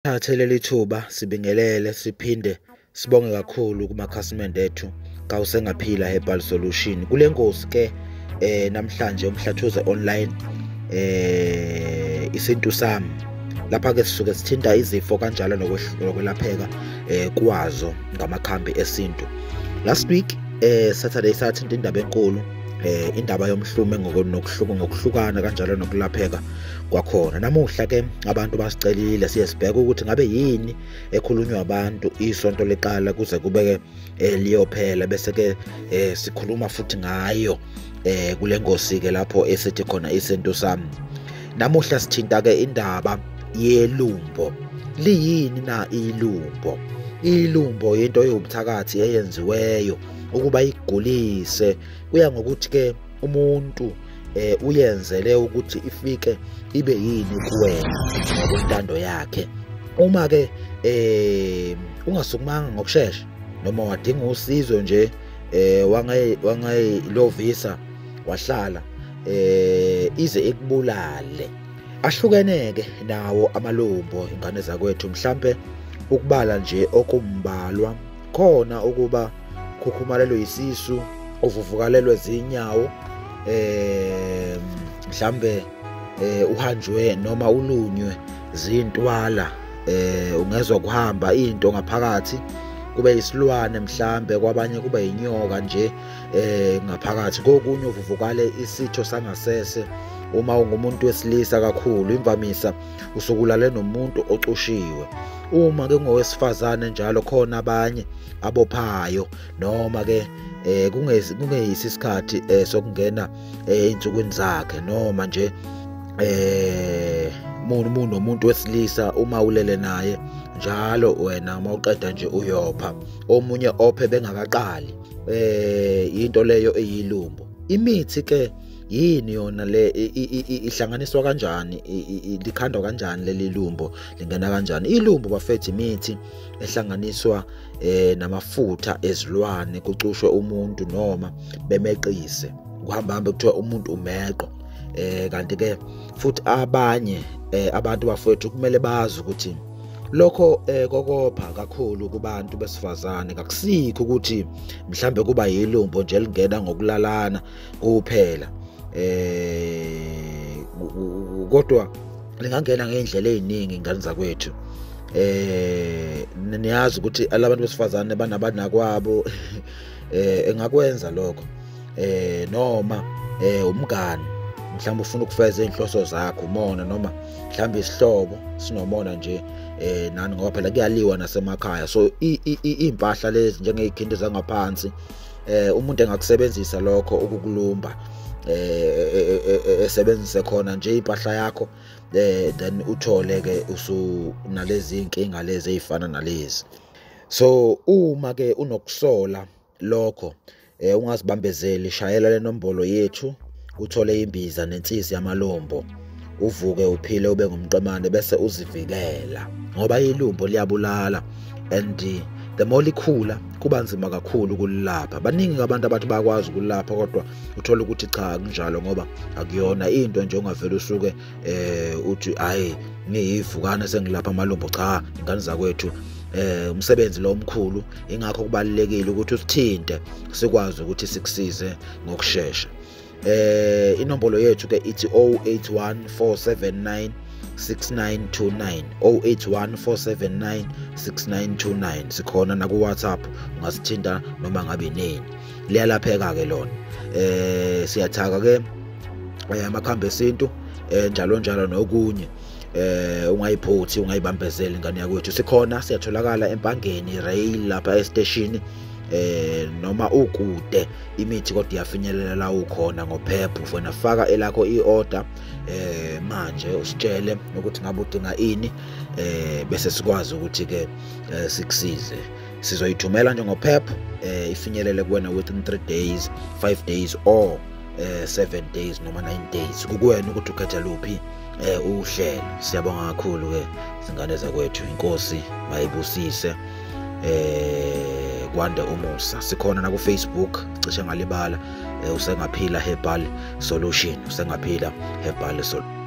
Thathe leli thuba sibingelele siphinde sibonge kakhulu kumakhasimende ethu kaUsengaphila Herbal Solution. Kule ngosi ke namhlanje uMhlathuze Online isintu sami, lapha ke sisuke sithinta izifo kanjalo nokwelapheka kwazo ngamakhambi esintu. Last week Saturday sathinta indaba enkulu, indaba yomhlume ngokuhlukana kanjalo nokulapheka kwakhona. Namuhla ke abantu basicelile siye sibheke ukuthi ngabe yini ekhulunywa abantu isonto leqala kuze kube ke liyophela, bese ke sikhuluma futhi ngayo kule ngosi ke lapho esithi khona isintu sami. Namuhla sithinta ke indaba yelumbo. Liyini na ilumbo? Ilumbo into yobuthakathi eyenziweyo ukuba igulise. Kuya ngokuthi ke umuntu uyenzele ukuthi ifike ibe yini kuwena ngokwentando yakhe. Uma ke ungasukumanga ngokushesha noma wadinga usizo nje wangayilovisa wahlala ize ikubulale. Ahlukeneke nawo amalumbo ingane zakwethu, mhlambe ukubala nje okumbalwa khona ukuba khukhumalelwe isisu, uvuvukalelwe zinyawo, mhlambe uhanjwe noma ulunywe zintwala, ungezwa kuhamba into ngaphakathi, kube isilwane mhlambe, kwabanye kube inyoka nje ngaphakathi. Kokunye uvuvukale isitho sangasese. Uma ungumuntu wesilisa kakhulu imvamisa usukulale nomuntu ocushiwe. Uma ke ngowesifazane njalo khona abanye abophayo, noma ke kungeyisi isikhathi sokungena einsukwini zakhe, noma nje nomuntu wesilisa uma ulele naye njalo wena uma uqeda nje uyopha, omunye ophe bengakaqali, into leyo eyilumbo. Imithi ke yini yona le, ihlanganiswa kanjani, likhandwa kanjani leli lumbo, lingena kanjani ilumbo? Bafethu, imithi ehlanganiswa namafutha ezilwane, kucushwe umuntu noma bemeqise, kuhamba hambe kuthiwa umuntu umeqo. Kanti ke futhi abanye abantu bafethu kumele bazi ukuthi lokho kokopha kakhulu kubantu besifazane kakusikho ukuthi mhlambe kuba yilumbo nje elingena ngokulalana kuphela, kodwa lingangena ngeindlela eziningi ingane zakwethu. Niyazi ukuthi abantu besifazane banabanakwabo engakwenza lokho, noma umngani mhlawumbe ufuna ukufeza inhloso zakho, umona, noma mhlawumbe isihlobo sinomona nje nani, ngoba phela kuyaliwa nasemakhaya. So impahla lezi njengezikhindi zangaphansi, umuntu engakusebenzisa lokho ukukulumba, esebenzise khona nje impahla yakho, then uthole ke usunalezi inkinga lezi ezifana nalezi. So uma ke unokusola lokho, ungazibambezeli, shayela le nombolo yethu uthole imbiza nensisi yamalombo, uvuke uphile ube ngumqemane bese uzivikela, ngoba ilumbo liyabulala and the more likhula kuba nzima kakhulu ukulilapha. Baningi abantu abathi bayakwazi ukulapha, kodwa uthola ukuthi cha kunjalo, ngoba akuyona into nje ongavela usuke uthi hayi ngiyivukana sengilapha amalumbo. Cha ingane zakwethu, umsebenzi lo omkhulu, ingakho kubalulekile ukuthi usithinte sikwazi ukuthi sikusize ngokushesha. Inombolo yethu ke ithi 081 479 6929, 081 479 6929. Sikhona na ku WhatsApp, ungasithinta noma ngabe nini. Liyalapheka ke lona. Siyathaka ke amakhambi esintu njalo njalo nokunye. Ungayiphothi, ungayibambezeli ingane yakwethu. Sikhona, siyatholakala eMpangeni Rail lapha e-station, noma ukude imithi kodwa iyafinyelela la ukhona ngophepho. Wena faka elakho i-order manje usitshele ukuthi ngabe udinga ini, bese sikwazi ukuthi ke sikusize. Sizoyithumela nje ngophepho, ifinyelele kuwena within 3 days, 5 days or 7 days noma 9 days, kukuwena ukuthi ukhetha luphi uhlelo. Siyabonga kakhulu ke zingane zakwethu, inkosi mayibusise, kwande umusa. Sikhona na ku Facebook, cishe ngalibala, Usengaphila Herbal Solution, Usengaphila Herbal Solution.